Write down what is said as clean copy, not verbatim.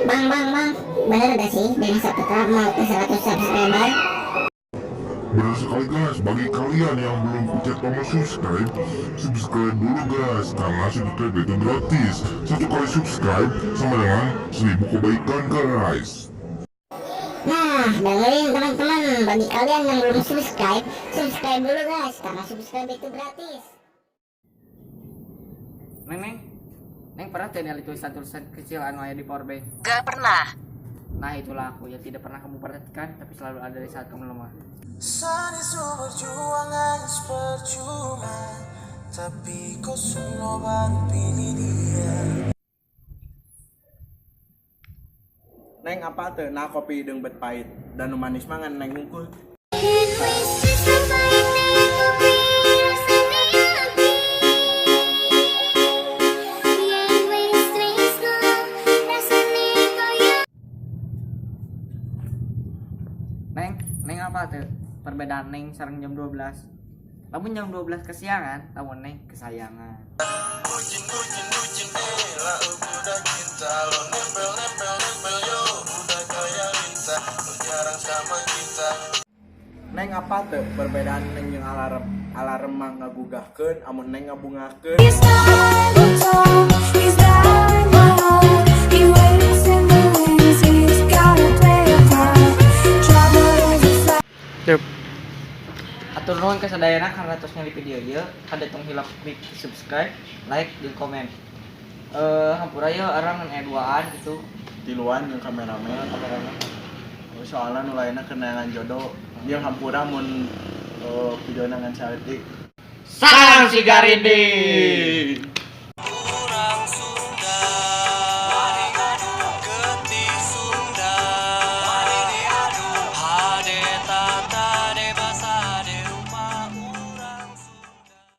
Bang, bang, bang, bener gak sih Denny Saputra mau ke 100 subscriber? Benar sekali guys, bagi kalian yang belum pencet tombol subscribe, subscribe dulu guys, karena subscribe itu gratis. Satu kali subscribe sama dengan 1000 kebaikan guys. Nah, dengerin teman-teman, bagi kalian yang belum subscribe, subscribe dulu guys, karena subscribe itu gratis. Neng, neng, neng pernah tidak lihat tulisan-tulisan kecil anu aya di power bank? Gak pernah. Nah, itulah aku yang tidak pernah kamu perhatikan, tapi selalu ada di saat kamu lemah. Perjuangan percuma, tapi kau semua baru pilih dia. Neng apa teu nah kopi deung bet pahit dan nu manis mah ngan neng hungkul. Neng, neng apa tuh? Perbedaan neng sareng jam 12. Lamun jam 12 kesiangan, lamun neng kesayangan. Bucin, bucin, bucin, eh lah udah cinta lo nempel, nempel, nempel yo udah kayak lintah lo jarang sama kita. Neng apa teu perbedaan neng jeung alarm? Alarm mah ngagugahkeun, amun neng ngabungakeun. He's got the talk, he's got my heart. He waits in the wings, he's gotta play a part. Trouble is a Atur nuhun kasadayana karena tos ningali video ieu, kade tong hilap klik subscribe, like, jeung komen. Hampura ye urang ngan aya duaan gitu. Tiluan jeung kameramen. Kameramen. Soalna nu lainna kenalan jodoh. Jeung hampura mun videona ngan saeutik. Salam si Garinding.